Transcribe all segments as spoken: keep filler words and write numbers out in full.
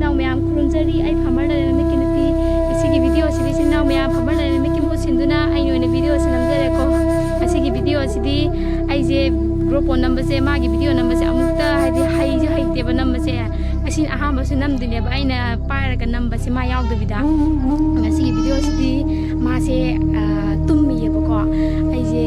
ꯏꯆꯤꯟ ꯏꯅꯥꯎ ꯃꯌꯥꯝ ꯈꯨꯔꯨꯝꯖꯔꯤ꯫ ꯑꯩ farmer ꯂꯂꯣꯟꯃꯤꯠꯀꯤ ꯅꯨꯄꯤ꯫ ꯉꯁꯤꯒꯤ video ꯑꯁꯤꯗꯤ ꯏꯆꯤꯟ ꯏꯅꯥꯎ ꯃꯌꯥꯝ farmer ꯂꯂꯣꯟꯃꯤꯠꯀꯤ ꯃꯍꯨꯠ ꯁꯤꯟꯗꯨꯅ ꯑꯩꯅ ꯑꯣꯏꯅ video ꯑꯁꯤ ꯅꯝꯖꯔꯦꯀꯣ꯫ ꯉꯁꯤꯒꯤ video ꯑꯁꯤꯗꯤ ꯑꯩꯁꯦ grow pond ꯅꯝꯕꯁꯦ, ꯃꯥꯒꯤ video ꯅꯝꯕꯁꯦ ꯑꯃꯨꯛꯇ ꯍꯥꯏꯗꯤ ꯍꯩꯁꯨ ꯍꯩꯇꯦꯕ ꯅꯝꯕꯁꯦ꯫ ꯉꯁꯤꯅ ꯑꯍꯥꯟꯕꯁꯨ ꯅꯝꯗꯣꯏꯅꯦꯕ ꯑꯩꯅ ꯄꯥꯏꯔꯒ ꯅꯝꯕꯁꯦ ꯃꯥ ꯌꯥꯎꯗꯕꯤꯗ꯫ ꯉꯁꯤꯒꯤ video ꯑꯁꯤꯗꯤ ꯃꯥꯁꯦ, ꯑ, ꯇꯨꯝꯃꯤꯌꯦꯕꯀꯣ꯫ ꯑꯩꯁꯦ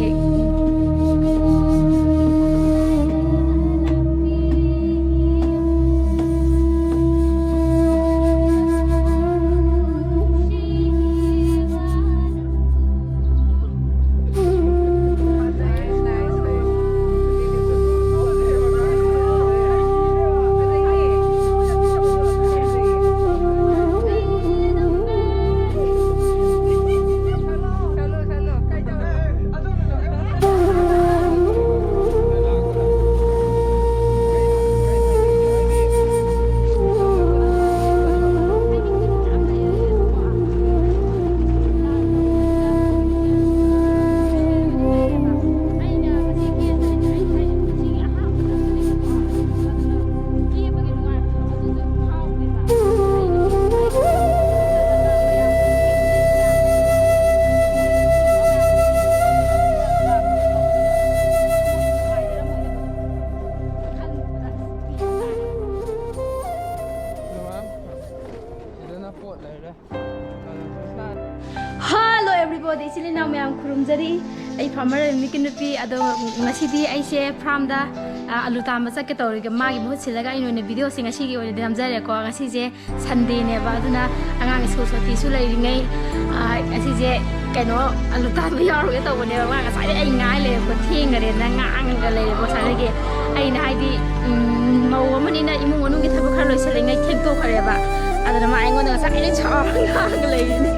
Hello everybody, ꯏꯆꯤꯜ ꯏꯅꯥꯎ ꯃꯌꯥꯝ ꯈꯨꯔꯨꯝꯖꯔꯤ꯫ ꯑꯩ farmer ꯂꯂꯣꯟꯃꯤꯠꯀꯤ ꯅꯨꯄꯤ꯫ ꯑꯗꯣ ꯉꯁꯤꯗꯤ ꯑꯩꯁꯦ farmꯗ, ꯑ, ꯑꯂꯨ ꯇꯥꯟꯕ ꯆꯠꯀꯦ ꯇꯧꯔꯤꯒ ꯃꯥꯒꯤ ꯃꯍꯨꯠ ꯁꯤꯜꯂꯒ ꯑꯩꯅ ꯑꯣꯏꯅ videoꯁꯦ ꯉꯁꯤꯒꯤ ꯑꯣꯏꯅꯗꯤ ꯅꯝꯖꯔꯦꯀꯣ꯫ ꯉꯁꯤꯁꯦ Sundayꯅꯦꯕ, ꯑꯗꯨꯅ ꯑꯉꯥꯡ school ꯁꯨꯇꯤꯁꯨ ꯂꯩꯔꯤꯉꯩ, ꯑ, ꯉꯁꯤꯁꯦ ꯀꯩꯅꯣ ꯑꯂꯨ ꯇꯥꯟꯕ ꯌꯥꯎꯔꯨꯒꯦ ꯇꯧꯕꯅꯦꯕ꯫ ꯃꯥ ꯉꯁꯥꯏꯗꯩ ꯑꯩ ꯉꯥꯏ ꯂꯩꯔꯦꯀꯣ, ꯊꯦꯡꯈꯔꯦꯅ ꯉꯥꯡꯉꯒ ꯂꯩꯔꯦꯕ ꯉꯁꯥꯏꯗꯒꯤ꯫ ꯑꯩꯅ ꯍꯥꯏꯗꯤ, ꯎꯝ, ꯃꯧ ꯑꯃꯅꯤꯅ ꯏꯃꯨꯡ ꯃꯅꯨꯡꯒꯤ ꯊꯕꯛ ꯈꯔ ꯂꯣꯏꯁꯤꯜꯂꯤꯉꯩ ꯊꯦꯡꯇꯣꯛꯈ꯭ꯔꯦꯕ꯫ ꯑꯗꯨꯅ ꯃꯥ ꯑꯩꯉꯣꯟꯗ ꯉꯁꯥꯏꯗꯩ ꯁꯥꯎꯔꯒ ꯉꯥꯡꯉꯒ ꯂꯩꯔꯤꯅꯦ꯫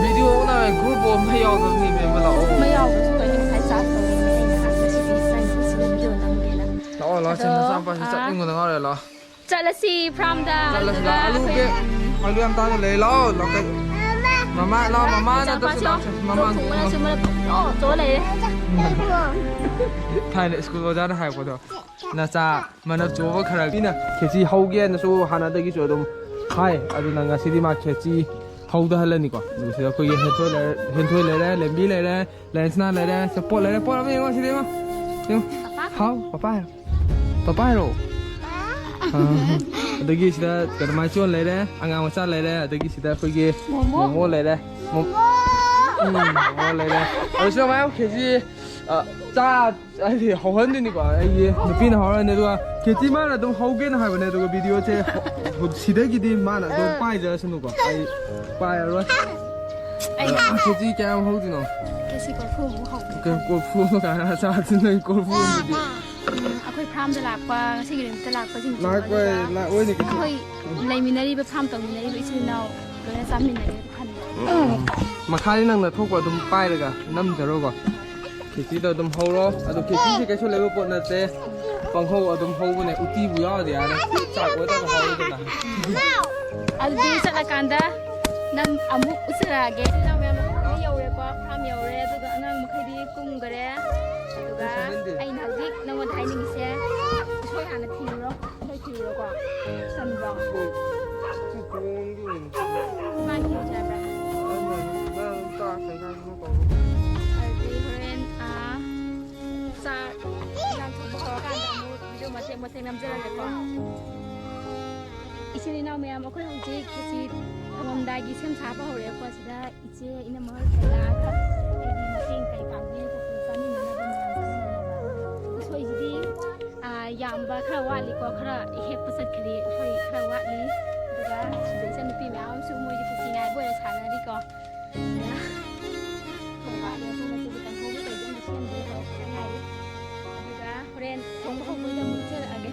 Video ꯑꯣꯟꯅꯔꯦ, grow pond ꯃꯩ ꯌꯥꯎꯗꯕ ꯃꯤ ꯃꯌꯥꯝ ꯑꯃ ꯂꯥꯛꯑꯣ꯫ ꯃꯩ ꯌꯥꯎꯗ꯭ꯔꯁꯨ ꯀꯩꯅꯣ ꯉꯁꯥꯏ charge ꯇꯧꯔꯤꯅꯦ ꯑꯩꯅ꯫ ꯉꯁꯤꯗꯤ ꯆꯪꯉꯤꯁꯤꯗ video ꯅꯝꯒꯦꯅ꯫ ꯂꯥꯛꯑꯣ, ꯂꯥꯛꯑꯣ, ꯑꯗꯣ, ꯁꯦ, ꯅꯆꯥꯅꯨꯄꯥꯁꯦ ꯑꯥ, ꯆꯠꯅꯤꯡꯕꯅ ꯉꯥꯎꯔꯦ, ꯂꯥꯛꯑꯣ꯫ ꯆꯠꯂꯁꯤ farmꯗ꯫ ꯆꯠꯂꯁꯤ, ꯑꯗꯨꯗꯨꯒ ꯂꯥꯛꯑꯣ꯫ ꯑꯂꯨ ꯑꯩꯈꯣꯏ, ꯕꯦꯛ, ꯎꯝ, ꯑꯂꯨ ꯌꯥꯝ ꯇꯥꯡꯅ ꯂꯩ, ꯂꯥꯛꯑꯣ, ꯂꯥꯛꯑꯣ꯫ ꯃꯃꯥ ꯂꯥꯎ, ꯃꯃꯥꯅ ꯇꯧꯁꯤ, ꯇꯧꯁꯤ, ꯃꯃꯥ꯫ ꯊꯥꯏꯅ ꯁ꯭ꯀꯨꯜ ꯑꯣꯖꯥꯅ ꯍꯥꯏꯔꯛꯄꯗꯣ, "ꯅꯆꯥ ꯃꯅꯞ ꯆꯣꯕ ꯈꯔ ꯃꯤꯅ ꯈꯦꯆꯤ ꯍꯧꯒꯦꯅꯁꯨ ꯍꯥꯟꯅꯗꯒꯤꯁꯨ ꯑꯗꯨꯝ ꯍꯥꯏ꯫ ꯑꯗꯨꯅ ꯉꯁꯤꯗꯤ ꯃꯥ ꯈꯦꯆꯤ ꯍꯧꯗꯍꯜꯂꯅꯤꯀꯣ꯫ ꯑꯗꯨ ꯁꯤꯗ ꯑꯩꯈꯣꯏꯒꯤ ꯍꯦꯟꯊꯣꯏ ꯂꯩꯔꯦ, ꯍꯦꯟꯊꯣꯏ ꯂꯩꯔꯦ, ꯂꯦꯝꯕꯤ ꯂꯩꯔꯦ, ꯂꯥꯏꯟꯁꯅꯥ ꯂꯩꯔꯦ, ꯁꯦ ꯄꯣꯠ ꯂꯩꯔꯦ, ꯄꯣꯠ ꯑꯃ ꯌꯦꯡꯉꯣ ꯁꯤꯗ ꯌꯦꯡꯉꯣ꯫ ꯌꯦꯡꯉꯣ꯫ ꯍꯥꯎ, ꯄꯄꯥ ꯍꯥꯏꯔꯣ꯫ ꯄꯄꯥ ꯍꯥꯏꯔꯣ꯫ ꯑꯥ, ꯑꯗꯒꯤ ꯁꯤꯗ ꯀꯩꯅꯣ ꯃꯥꯏꯆꯣꯟ ꯂꯩꯔꯦ, ꯑꯉꯥꯡ ꯃꯆꯥ ꯂꯩꯔꯦ, ꯑꯗꯒꯤ ꯁꯤꯗ ꯑꯩꯈꯣꯏꯒꯤ ꯃꯣꯃꯣ꯫ ꯃꯣꯃꯣ ꯂꯩꯔꯦ꯫ ꯃꯣ-, ꯎꯝ, ꯃꯣꯃꯣ ꯂꯩꯔꯦ꯫ ꯑꯗꯨ ꯁꯤꯗ ꯃꯌꯥꯝ ꯈꯦꯆꯤ, ꯑ, ꯆꯥ, ꯍꯥꯏꯗꯤ ꯍꯧꯍꯟꯗꯣꯏꯅꯤꯀꯣ꯫ ꯑꯩꯒꯤ ꯅꯨꯄꯤꯅ ꯍꯧꯔꯅꯤ, ꯑꯗꯨꯒ ꯈꯦꯆꯤ ꯃꯥꯅ ꯑꯗꯨꯝ ꯍꯧꯒꯦꯅ ꯍꯥꯏꯕꯅꯦ, ꯑꯗꯨꯒ ꯚꯤꯗꯤꯑꯣꯁꯦ ꯍꯧ-, ꯁꯤꯗꯒꯤꯗꯤ ꯃꯥꯅ ꯑꯗꯨꯝ ꯄꯥꯏꯖꯔꯁꯅꯨꯀꯣ, ꯑꯩ ꯄꯥꯏꯔꯔꯣꯏ꯫ ꯑꯩ ꯑ, ꯈꯦꯆꯤ ꯀꯌꯥꯝ ꯍꯧꯗꯣꯏꯅꯣ? ꯈꯦꯆꯤ ꯀꯣꯔꯐꯨꯃꯨꯛ ꯍꯧꯒꯦ꯫ ꯀꯩ ꯀꯣꯔꯐꯨ ꯀꯥꯏꯅ ꯆꯥꯗꯣꯏꯅꯣ? ꯀꯣꯔꯐꯨꯗꯨꯗꯤ꯫ ꯎꯝ, ꯑꯩꯈꯣꯏ ꯐꯥꯔꯝꯗ ꯂꯥꯛꯄ, ꯉꯁꯤꯒꯤ ꯅꯨꯃꯤꯠꯇ ꯂꯥꯛꯄꯁꯤꯡꯁꯦ ꯂꯥꯛꯄ-, ꯑꯗꯨꯒ ꯂꯥꯛꯑꯣꯏꯅꯦ ꯀꯩꯁꯨ꯫ ꯑꯩꯈꯣꯏ ꯂꯩꯃꯤꯟꯅꯔꯤꯕ, ꯐꯥꯔꯝ ꯇꯧꯃꯤꯟꯅꯔꯤꯕ ꯏꯆꯤꯜ ꯏꯅꯥꯎ ꯂꯣꯏꯅ ꯆꯥꯃꯤꯟꯅꯒꯦ ꯈꯟꯕ꯫ ꯃꯈꯥꯗꯤ ꯅꯪꯅ ꯊꯣꯛꯄ ꯑꯗꯨꯝ ꯄꯥꯏꯔꯒ ꯅꯝꯖꯔꯣꯀꯣ꯫ ꯈꯦꯆꯤꯗꯣ ꯑꯗꯨꯝ ꯍꯧꯔꯣ꯫ ꯑꯗꯣ ꯈꯦꯆꯤꯁꯦ ꯀꯩꯁꯨ ꯂꯩꯕ ꯄꯣꯠ ꯅꯠꯇꯦ꯫ ꯄꯪꯍꯧ ꯑꯗꯨꯝ ꯍꯧꯕꯅꯦ꯫ ꯎꯇꯤꯕꯨ ꯌꯥꯎꯔꯗꯤ ꯌꯥꯔꯦ꯫ ꯆꯥꯛ ꯑꯣꯏꯗꯕ ꯍꯧꯔꯦꯗꯅ꯫ ꯑꯗꯨꯗꯤ ꯆꯠꯂꯀꯥꯟꯗ ꯅꯪ ꯑꯃꯨꯛ ꯎꯠꯆꯔꯛꯑꯒꯦ꯫ ꯏꯆꯤꯜ ꯏꯅꯥꯎ ꯃꯌꯥꯝ ꯑꯃ ꯌꯧꯔꯦꯀꯣ, ꯐꯥꯔꯝ ꯌꯧꯔꯦ, ꯑꯗꯨꯒ ꯑꯉꯥꯡ ꯃꯈꯩꯗꯤ ꯀꯨꯝꯈꯔꯦ꯫ ꯑꯗꯨꯒ ꯑꯩꯅ ꯍꯧꯖꯤꯛ ꯅꯉꯣꯟꯗ ꯍꯥꯏꯅꯤꯡꯉꯤꯁꯦ, ꯎꯁꯣꯏ ꯍꯥꯟꯅ ꯊꯤꯔꯨꯔꯣ, ꯎꯁꯣꯏ ꯊꯤꯔꯨꯔꯣꯀꯣ꯫ ꯁꯝꯕ꯭ꯔꯣ? ꯁꯤ ꯈꯣꯡꯒꯤ ꯑꯣꯏꯅ ꯃꯥꯒꯤ ꯌꯥꯕ꯭ꯔꯥ? ꯑꯗꯨꯗꯤ ꯍꯣꯔꯦꯟ, ꯑꯥ, ꯆꯥꯛ ꯏꯟꯖꯥꯡ ꯊꯣꯡꯕ ꯍꯧꯔꯀꯥꯟꯗ ꯑꯃꯨꯛ ꯚꯤꯗꯤꯑꯣ ꯃꯇꯦꯛ ꯃꯇꯦꯛ ꯅꯝꯖꯔꯒꯦꯀꯣ꯫ ꯏꯆꯤꯜ ꯏꯅꯥꯎ ꯃꯌꯥꯝ, ꯑꯩꯈꯣꯏ ꯍꯧꯖꯤꯛ ꯈꯦꯆꯤ ꯊꯣꯡꯉꯝꯗꯥꯏꯒꯤ ꯁꯦꯝ ꯁꯥꯕ ꯍꯧꯔꯦꯀꯣ꯫ ꯁꯤꯗ ꯏꯆꯦ ꯏꯅꯝꯃ ꯍꯣꯏ ꯀꯌꯥꯒ ꯑꯩꯒꯤ ꯃꯇꯦꯡ ꯀꯩ ꯄꯥꯡꯕꯤ ꯄꯨꯄꯨ ꯆꯥꯃꯤꯟꯅꯅꯕ ꯃꯌꯥꯝ ꯆꯥꯃꯤꯟꯅꯅꯕ꯫ ꯎꯁꯣꯏꯁꯤꯗꯤ, ꯑꯥ, ꯌꯥꯝꯕ ꯈꯔ ꯋꯥꯠꯂꯤꯀꯣ, ꯈꯔ ꯍꯦꯛꯄ ꯆꯠꯈ꯭ꯔꯤ, ꯎꯁꯣꯏ ꯈꯔ ꯋꯥꯠꯂꯤ꯫ ꯑꯗꯨꯒ ꯁꯤꯗ ꯏꯆꯟꯅꯨꯄꯤ ꯃꯌꯥꯝ ꯑꯃꯁꯨ ꯃꯣꯏꯁꯨ ꯈꯦꯆꯤ ꯉꯥꯏꯕ ꯑꯣꯏꯅ ꯁꯥꯟꯅꯔꯤꯀꯣ꯫ ꯊꯣꯡꯕ ꯋꯥꯠꯂꯤ, ꯑꯩꯈꯣꯏ ꯃꯆꯨꯒꯤ ꯀꯥꯡꯍꯧꯒꯤ ꯀꯩꯒꯤ ꯑꯃꯨꯛ ꯁꯦꯝꯗ꯭ꯔꯤ, ꯍꯧꯔꯛꯄꯗ ꯉꯥꯏꯔꯤ꯫ ꯑꯗꯨꯒ ꯍꯣꯔꯦꯟ ꯊꯣꯡꯕ ꯍꯧꯕꯩꯗ ꯑꯃꯨꯛ ꯎꯠꯆꯔꯛꯑꯒꯦ꯫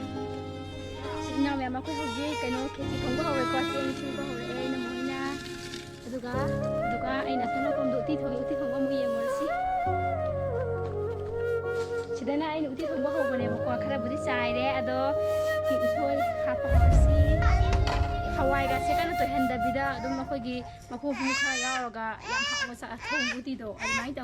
ꯏꯆꯤꯟ ꯏꯅꯥꯎ ꯃꯌꯥꯝ, ꯑꯩꯈꯣꯏ ꯍꯧꯖꯤꯛ ꯀꯩꯅꯣ ꯈꯦꯆꯤ ꯊꯣꯡꯕ ꯍꯧꯔꯦꯀꯣ, ꯆꯦꯡ ꯁꯨꯕ ꯍꯧꯔꯛꯑꯦ ꯏꯅꯝꯃ ꯍꯣꯏꯅ꯫ ꯑꯗꯨꯒ, ꯑꯗꯨꯒ ꯑꯩꯅ ꯑꯁꯣꯝ ꯅꯥꯀꯣꯡꯗ ꯎꯇꯤ ꯊꯣꯡꯉꯤ, ꯎꯇꯤ ꯊꯣꯡꯕ ꯑꯃꯨꯛ ꯌꯦꯡꯉꯨꯔꯁꯤ꯫ ꯁꯤꯗꯅ ꯑꯩꯅ ꯎꯇꯤ ꯊꯣꯡꯕ ꯍꯧꯕꯅꯦꯕꯀꯣ, ꯈꯔꯕꯨꯗꯤ ꯆꯥꯏꯔꯦ, ꯑꯗꯣ ꯎꯁꯣꯏ ꯍꯥꯞꯄ ꯍꯧꯔꯁꯤ꯫ ꯍꯋꯥꯏꯒꯁꯦ ꯀꯟꯅ ꯇꯣꯏꯍꯟꯗꯕꯤꯗ ꯑꯗꯨꯝ ꯑꯩꯈꯣꯏꯒꯤ ꯃꯈꯨ ꯃꯈꯨ ꯈꯔ ꯌꯥꯎꯔꯒ ꯌꯥꯝ ꯍꯥꯎꯅ ꯆꯥ-, ꯊꯣꯡꯕ ꯎꯇꯤꯗꯣ ꯑꯗꯨꯃꯥꯏꯅ ꯇꯧ꯫